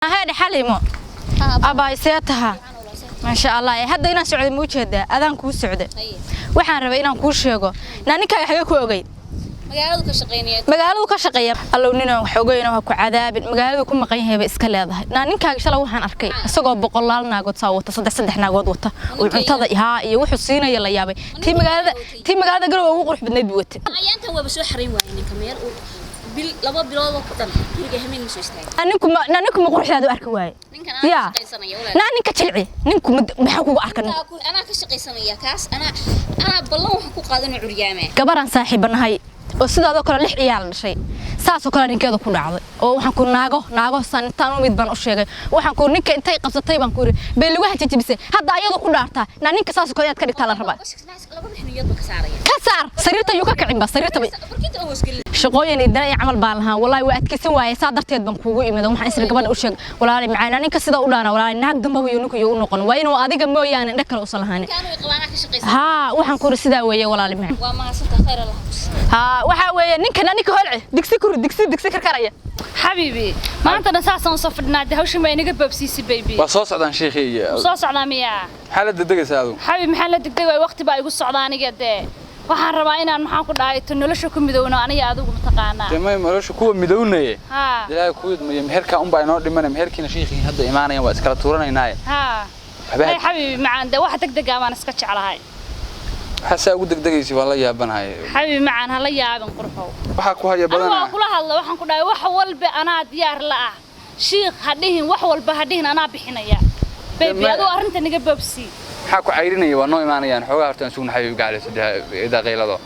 Haadhe Xalimo, abaay, see taha? Maasha Allah. Hadda inaan socday ma ujeedaa? Adaan kuu socday. Waxaan rabay inaan kuu sheego naa ninkaaga xagee ku ogeyd? Magaaladu ka shaqeynaya. Magaaladu ka shaqeeya. Allow, ninaan wax ogeyn ha ku cadaabin. Magaaladu ku maqan yahay bay iska leedahay. Naa ninkaaga shalay waxaan arkay isagoo boqolaal naagood saa wata, saddex saddex naagood wata oo cuntada haa iyo wuxuu siinaya la yaabay. Tii magaalada Garowe ugu qurux badnayd buu watay. Ayaantan waaba soo xarayn waayay ninka, meel uu bil 2 bilood oo ku dhan guriga hameen ma soo istaagin. Ninku ma naa ninku ma quruxdaada u arki waaye? Ninkan anaa yaa ka shaqaysanaya, walaal. Naa ninka jilci, ninku maxaa kugu arka ninku? Anaa ka shaqaysanaya kaas, anaa ballan waxaan ku qaadanay curyaame. Gabaraan saaxiibanahay oo sidaadoo kale lix ciyaal dhashay, saasoo kale ninkeeda ku dhacday, oo waxaan ku naago naago saan intaan u mid baan u sheegay. Waxaan ku ninka intay qabsatay baan ku yiri bay lugaha jajabisay. Hadda ayadoo ku dhaartaa. Naa ninka saasoo kale inaad ka dhigtaa la rabaa. Laba mixniyood baan ka saaraya. Ka saar sariirta, yuu ka kicinba sariirta bay. Barkinta oo hoosgelin. Shaqooyin idana iyo camal baan lahaa, wallaahi waa adkaysan waaye. Saa darteed baan kuugu imid. Waxaan isla gabadha u sheeg, walaali macaan, ninka sida u dhaana, walaali, naag dambaba iyo ninku iyo u noqon waa inuu adiga mooyaane indho kale usan lahaanin. Ninka anuu qaba anaa ka shaqaysanaya. Haa, waxaan ku yiri sidaa weeye, walaali macaan. Waa mahadsantahay, khayr Allah ku siiyo. Haa, waxaa weeye ninkan ninka holce digsi ku rid, digsi digsi karkaraya. Xabiibi, maanta dhan saasaan usoo fadhinaa dee, hawshan baa inaga boobsiisay, baby. Waa soo socdaan sheekhi iyo Soo socdaa miyaa? Maxaa la degdegaysaa adigu? Xabiib, maxaan la degdeg waay? Waqti baa igu socda aniga dee. Waxaan rabaa inaan, maxaan ku dhahay, to nolosha ku midowno aniga adigu, mataqaanaa. Dee may nolosha kuwa midownaye. Haa. Ilaahay ku idmayo, meherkaa unbaa inoo dhimanay. Meherkiina shiikhii hadda imaanayaan, waa iskala tuuranaynaaye. Haa. Waxba hay xabiibi macaan, dee wax degdegaa baan iska jeclahay. Waxaa saa ugu degdegaysa waan la yaabanahay. Xabiibi macaan, hala yaabin, qurxow. Waxaa ku haya Anigu waa badanaa. kula hadla. Waxaan ku dhahay wax walba anaa diyaar la ah. Shiikh ha dhihin, wax walba ha dhihin, anaa bixinaya, baby. Aduu arrinta naga boobsii. Maxaa ku cayrinaya? Waa noo imaanayaan. Xoogaa horta aan sugna, xabiib gacale, daqiilado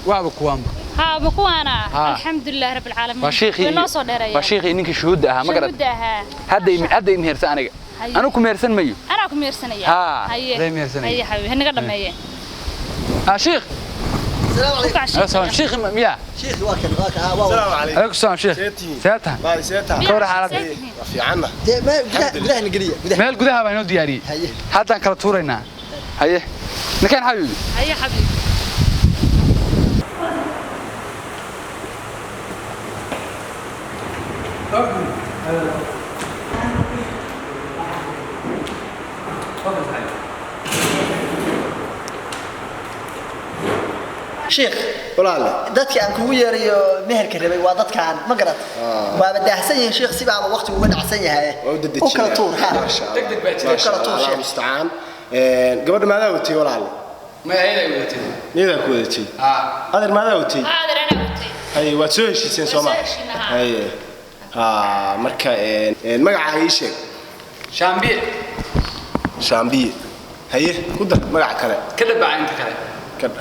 waaba kuwaanba. Haa, ma kuwaana? Haa. Alxamdulilah rabbil caalamiin. Waa shiikhii. Way noo soo dheereeyeen. Waa shiikhii ninkii shuhuudda ahaa, ma garat? Shuhuudda ahaa. Hadda i mehersa aniga. Haye. Anigu ku mehersan mayo. Anaa ku mehersanaya. Haa, haye. aday mehersanaya. Haye xabiibi, hanaga dhameeye. Ah, shiikh. السلام عليكم. Ku kac shiikh. Salaam shiikh, miya? شيخ واكل واكل ها واو. السلام عليكم. Alaykum salaam shiikh. Seetihiin? See tahay? Baadi see tahay? Ka war xaaladda? Waa fiicanna. ما gudaha gudaha نقليه gudaha. Meel gudaha baa inoo diyaariyey. Haye. Haddaan kala tuuraynaa. Haye, ninkaan xabiibi. Haye xabiibi. Sheekh. Walaale. Dadka aan kugu yeerayo meherka rabay waa dadkaan, ma garat? Waaba daahsan yihiin sheekh, si baaba waqtigu uga dhacsan yahay. Waa u U kala tuur, ha. Maasha Allah. Degdeg baa jira. Maasha U kala tuur, Allah, sheekh. mustacaan. Gabadha maadaa watay, walaale? Ma ayadaa wadatay? Niyadaa ku wadatay? Haa. Adeer, maadaa watay? Aadeer, anaa watay. Haye, waad soo heshiiseen soo ma? Waan soo heshiinay, haa. Haye. Haa, marka magacaaga ii sheeg. Shaambiye. Shaambiye. Haye, ku dar magaca kale. Ka dhabaca inta kale.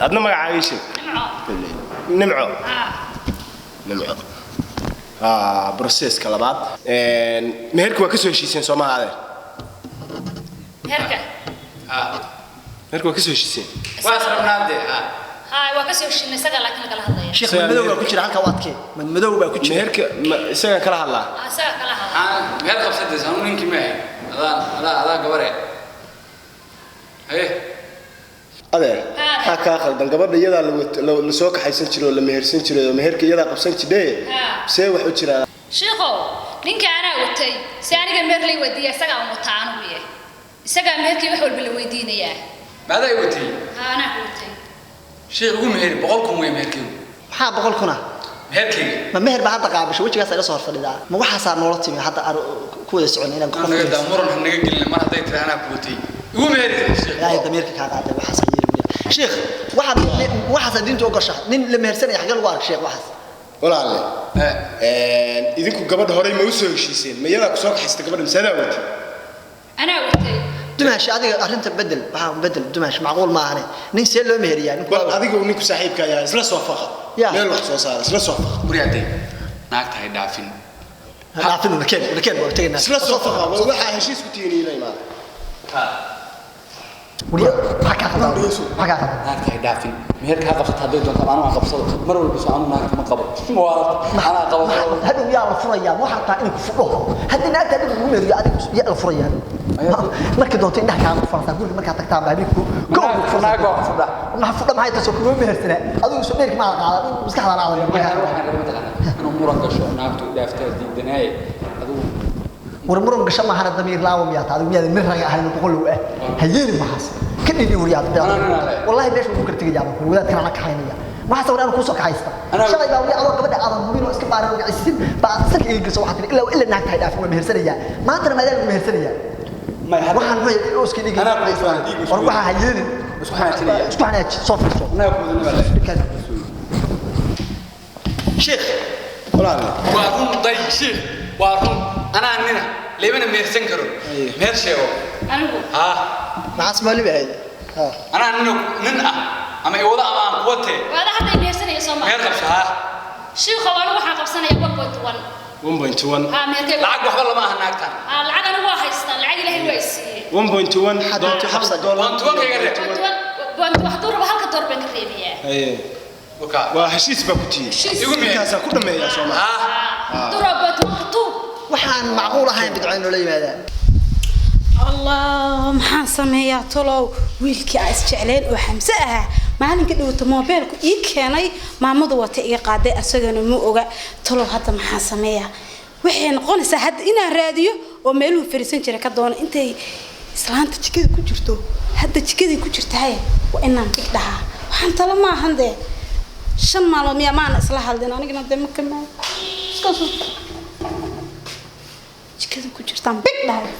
Adna magacaaga ii sheeg. Nimco. Nimco. Haa. Nimco. Haa, processka labaad. Meherka waa ka soo heshiiseen soo maaha, adeer? Meherka. Haa. Meherka waa ka soo heshiiseen. Waa israbnaa dee, haa. Haa, waa ka soo heshiinay isaga, laakiin lagala hadlaya. Sheekh, madmadow baa ku jira halka, waadkee madmadow baa ku jira. Meherka isagaan kala hadlaa. Ah, isaga kala hadla. Aan meel qabsatay anu ninkii ma ahayn. Adaa gabare. Haye. Adeer, Haa. maxaa kaa khaldan? Gabadha iyadaa la soo kaxaysan jiray oo la mehersan jiray oo meherka iyadaa qabsan jidhay. Haa. See wax u jiraa? Shiikhow, ninka anaa watay si aniga meher lay weydiiya, isagaa un wataa anigu ye, isagaa meherkii wax walba la weydiinayaa. Maadaa i watay? Haa, anaa ku watay. Shiikh, ugu meheri 100,000 wey meherkeygu. Maxaa 100,000 ah? Meherkeyga. Ma meher baa hadda qaabishay? Wejigaas ay la soo hor fadhidaa, ma waxaasaa noola timi hadda aan ku wada soconay inaan qof Naga daa muran, ha naga gelina. Mar hadday tiri anaa ku watay, igu meheri shiikh. Ilaahay damiirka kaa qaaday, waxaasaa yeeli weliya. Sheekh, waxaad waxaasaa diintu ogoshahay nin la mehersanaya xagee lagu ark, sheekh, waxaas? Walaalle, idinku gabadha horey ma u soo heshiiseen? Ma iyadaa ku soo kaxaysata gabadha mise adaa watay? Anaa watay. Dumaash, adiga arrinta bedel, waxaa bedel, dumaash, macquul maahane. Nin see loo meheriyaa ninku? Bal adiga ninku saaxiibka ayaa isla soo faqa. Ya. Meel wax soo saara, isla soo faqa. Guri hadday naagta hay dhaafin. Dhaafin, nakeen nakeen, waa tegaynaa. Isla soo faqa, war waxaa heshiis ku tihiin ila imaada. Wariya, maxaa kaa khaldan? Maxaa kaa khaldan? Naagta hay dhaafin. Meherka ha qabsata hadday doonto, ama anu ha qabsado. Mar walba soo anu naagta ma qabo. Waa anaa qabo. Hadhow yaa la furayaa? Ma waxaa rabtaa inay ku fudho? Haddii naagta adiga kugu meheriyo, adiga yaa la furayaa? Markii doonto indhaha kaama furantaa guriga markaa tagtaa baa habeenku go. Naag baa ku fudha. Maxaa fudha? Maxay taasoo kugu mehersanaa? Adigu soo dheerki maa qaada maskaxdaana adag. Waxaan rabay mataqaanaa inuu muran gasho, naagtu dhaaftaa diidanaaye. Adigu War muran gasho maahana damiir laawo miyaa tahay? Adigu miyaad nin raga ahayn oo boqolow ah? Ha yeelin maxaas. Ka dhidhi waryaad. Wallaahi meesha wuu kala tegayaa baan ku wadaadkan ana kaxaynaya. Maxaase war aan kuu soo kaxaysta? Shalay baa weli adoo gabadha aadan hubin oo iska baarin oo gacisiin baa salka iga geliso, waxaa tiri ilaa ilaa naagta hay dhaafin, waa mehersanayaa. Maantana maadaama lagu mehersanayaa. Waxaan muxuu yahay oo iska dhigi. Anaa ku faan, dhiig isku War waxaa ha yeelin. Isku xanaajinaya. Isku xanaaji, soo fiirso. Anaa ku wadanay baa leeyahay. Sheekh walaal. Waa run day shiikh, waa run, anaa nina leebana mehersan karo, meher sheego. Anigu haa. Maxaas maali ahayd? Anaa nina nin ah ama iwada ama aan kuwatee. Waada hadda i mehersanaya soo meher maa? Qabso haa. Shiikhow, anigu waxaan qabsanaya 1.1. 1.1. Haa, meherkayga. Lacag waxba lama aha naagtan. Haa, lacag anigu waa haystaa, lacag ilaahay waa i siiyey. 1.1 Hadda hal dollar. Waan tubankayga reeb. Point one point, hadduu rabo halka door baan ka reebayaa. Haye. Wakaa. Waa heshiis baa ku tiyey. Heshiis. Igu meher. Intaasaa ku dhameeyaa Soomaa. Haa. Hadduu rabo point one ka tuur. Waxaan macquul ahayn bidco inoola yimaadaan. Allah, maxaan sameeyaa tolow? Wiilkii aan isjecleen oo Xamse ahaa maalinka dhowta moobeelku ii keenay, maamadu wata iga qaaday, asagana ma oga. Tolow hadda maxaan sameeyaa? Waxay noqonaysaa hadda inaan raadiyo oo meeluhu fariisan jiray ka doono. Intay islaanta jikada ku jirto, hadda jikadii ku jirtahay, waa inaan big dhahaa. Waxaan talo maahan dee, 5 maalmood miyaa maana isla hadlin anigana dee ma kamaa iska soo jikada ku jirtaan big dhahay.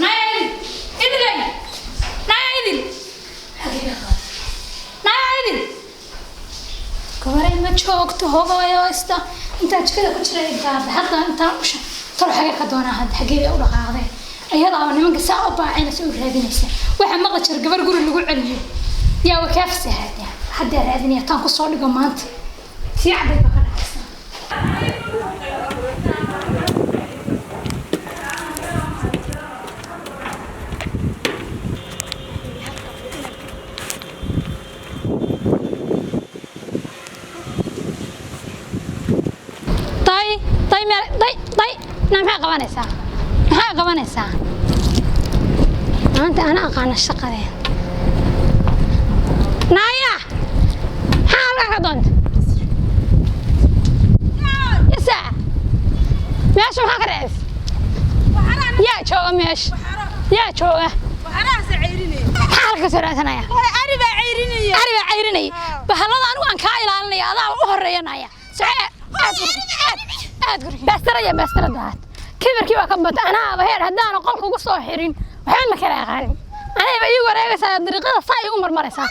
Naya idil, idilay, naya idil, naya idil. Gabaray ma joogto, hogaayo haysta intaan jikada ku jiray gaadha hadda intaan usha tol xagee ka doonaa hadda? Xagee bay u dhaqaaqdeen ayadaaba nimanka saa u baacinaysa u raadinaysa? Waxaa maqli jira gabar guri lagu celiyo yaa way kaa fasahaadyaa. Haddaa raadinaya taan kusoo dhigo maanta tii caday baa ka dhacaysa. Tay tay meel tay tay na maxaa qabanaysaa? Maxaa qabanaysaa maanta? Ana aqaana shaqadeen. Naaya, maxaa halkaa ka doonta? Isa meesha maxaa ka dhacays? Yaa jooga meesha? Yaa jooga? Maxaa halka soo raadsanaya? Ari baa cayrinaya bahalada. Anigu aan kaa ilaalinaya, adaa u horeeyanaya. Socee aad gurigi, aad aad gurigi. Baastaraya baastarada aad kibirkii baa ka bata. Anaaba heer haddaana qolka ugu soo xirin waxba ma kala aqaanin. Anayba ii wareegaysaa dariiqada saa iigu marmaraysaa.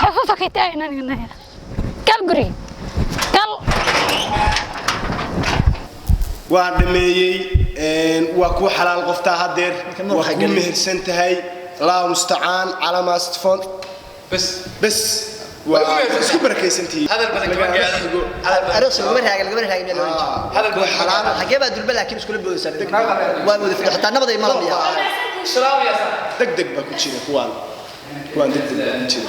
Hefuta kay taagin aniga naya. Gal gurigi gal. Waa dhameeyey, waa kuu xalaal qoftaa haddeer, waa kuu mehersan tahay. Allahu mustacaan calaa maa yasifun. Bas. Bas, waa isku barakaysantihiin. Hadal badan kama gaadho. Hadal badan. Aroos laguma raaga, laguma raaga meel loo jeedo. Hadal badan kama xalaal. gaadho. Xagee baa durba laakiin iskula boodaysaa? Waa wada fidhi xitaa nabaday malam yaa. Salaam yaa sax. Deg deg baa ku jira kuwaan, kuwaan deg deg baa ku jira.